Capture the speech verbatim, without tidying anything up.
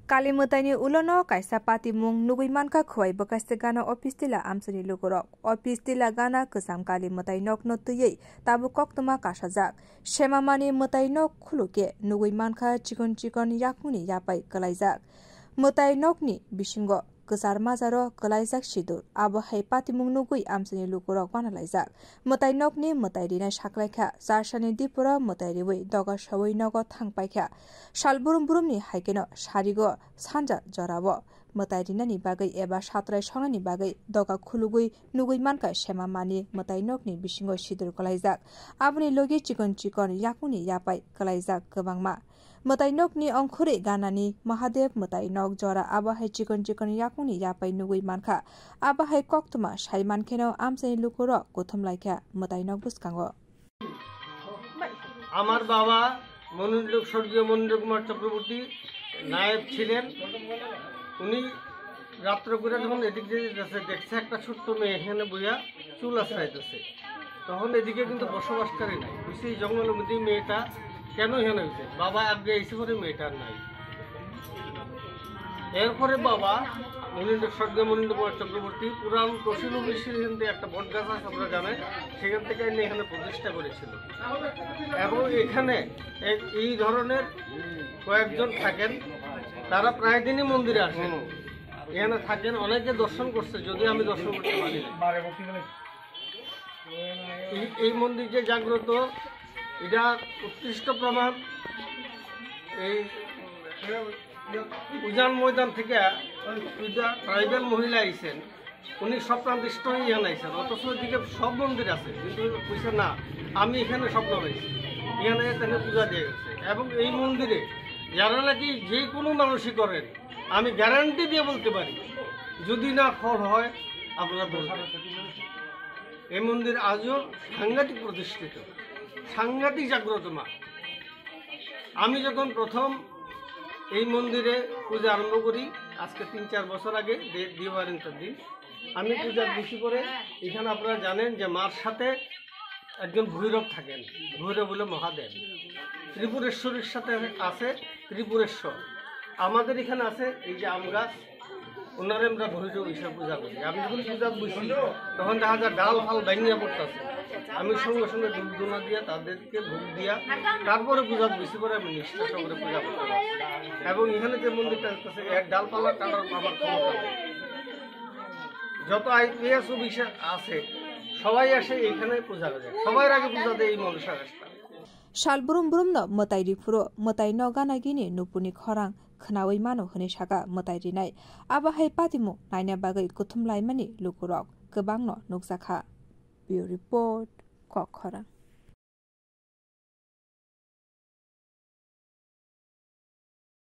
Kali mwtaini ulono kaisa patimung nugwi mankha Khowai Bwkhaste Gana office tila amchaini lukurok. Office tila gana kwcham Kali mwtai nokno twiwi tabuk koktwma kasajak. Semamani mwtai nok khulukhe nugwi mankha chikon chikon yakungni yapai kwlaijak. Mwtai nokni bisingo kwchar majaro kwlaijak sidur. Abo hai patimung nugwi amchaini lukurok banalaijak. Mwtai nokni mwtai rinai saklaikha, charsani diporo mwtai riwi doga sawi nogo thangpaikha. Sal burum burumni haikeno sarigo sanja jorao mwtai rinani bagwi eba satrai songnani bagwi doga khulugwi nugwi mankha Semamani mwtai nokni bisingo sidur kwlaijak. Aboni logi chikon chikon yakungni yapai kwlaijak kwbangma. Mwtai nokni ongkhorwi ganani Mahadev mwtai nok jora abo hai chikon chikon yakungni yapai nugwi mankha. Abo hai koktwma sai mankheno amchaini lukurok kuthumlaikha mwtai nok bwskango. আমার বাবা মনীন্দ্র, স্বর্গীয় মনীন্দ্র কুমার চক্রবর্তী নায়েব ছিলেন। উনি রাত্র করে যখন এদিক দিয়ে যেতেছে, দেখছে একটা ছোট্ট মেয়ে এখানে বইয়া চুল আশ্রাইতেছে। তখন এদিকে কিন্তু বসবাসকারী নাই, বুঝছি এই জঙ্গলের মধ্যে মেয়েটা কেন এখানে হয়েছে। বাবা আগে এসে পরে মেয়েটা আর নাই। এরপরে বাবা মনীন্দ্র, স্বর্গীয় মনীন্দ্র কুমার চক্রবর্তী পুরান তহসিল অফিসের এখান থেকে একটা বট গাছ আছে, আপনারা জানেন, সেখান থেকে এনে এখানে প্রতিষ্ঠা করেছিল। এবং এখানে এক- এই ধরনের কয়েকজন থাকেন, তারা প্রায় দিনই মন্দিরে আসেন, এখানে থাকেন, অনেকে দর্শন করছে, যদিও আমি দর্শন করতে পারি না। এই- এই মন্দির যে জাগ্রত, এটা উৎকৃষ্ট প্রমাণ। এই উজান ময়দান থেকে দুইটা ট্রাইবাল মহিলা আইছেন, উনি স্বপ্নাদিষ্ট হয়ে এখানে আইছেন, অথচ এদিকে সব মন্দির আছে, কিন্তু কইছে না, আমি এখানে স্বপ্ন পাইছি, এখানে এখানে পূজা দিয়ে গেছে। এবং এই মন্দিরে যারা নাকি যে কোনো মানুষই করেন, আমি গ্যারান্টি দিয়ে বলতে পারি, যদি না ফল হয়, আপনারা বলবেন। এই মন্দির আজও সাংঘাতিক প্রতিষ্ঠিত, সাংঘাতিক জাগ্রত মা। আমি যখন প্রথম এই মন্দিরে পূজা আরম্ভ করি, আজকে তিন চার বছর আগে, দে- দিওয়ালির দিন, আমি পূজার বেশি পরে, এখানে আপনারা জানেন যে মার সাথে একজন ভৈরব থাকেন, ভৈরব হলো মহাদেব। ত্রিপুরেশ্বরীর সাথে আছে ত্রিপুরেশ্বর। আমাদের এখানে আছে এই যে আম গাছ, ওনারে আমরা ভৈরব হিসাবে পূজা করি। আমি যখন পূজা বুঝি, তখন দেখা যায় ডাল ফাল ভাঙিয়া পড়তেছে, আমি সঙ্গে সঙ্গে ধূপ ধুনা দিয়ে তাদেরকে ভোগ দিয়া, তারপরে পূজা বুঝি করে আমি নিষ্ঠা সহকারে পূজা করতে পারি। এবং এখানে যে মন্দিরটা আছে, এর ডালপালা কাটার আমার ক্ষমতা নেই। যত আইপিএস অফিসার আছে, সবাই আসে এখানে পূজা করে। সবার আগে পূজা দেয় এই মনসা গাছটা। Sal brum brumno mwtai riphuru mwtai no gana gini nupuni khorang khwnawi mano hwnwi saka mwtai rinai. Abo hai patimung naina bagwi kuthum laimani lukurok kwbangno nukjakha. Bureau Report, Kok Khorang.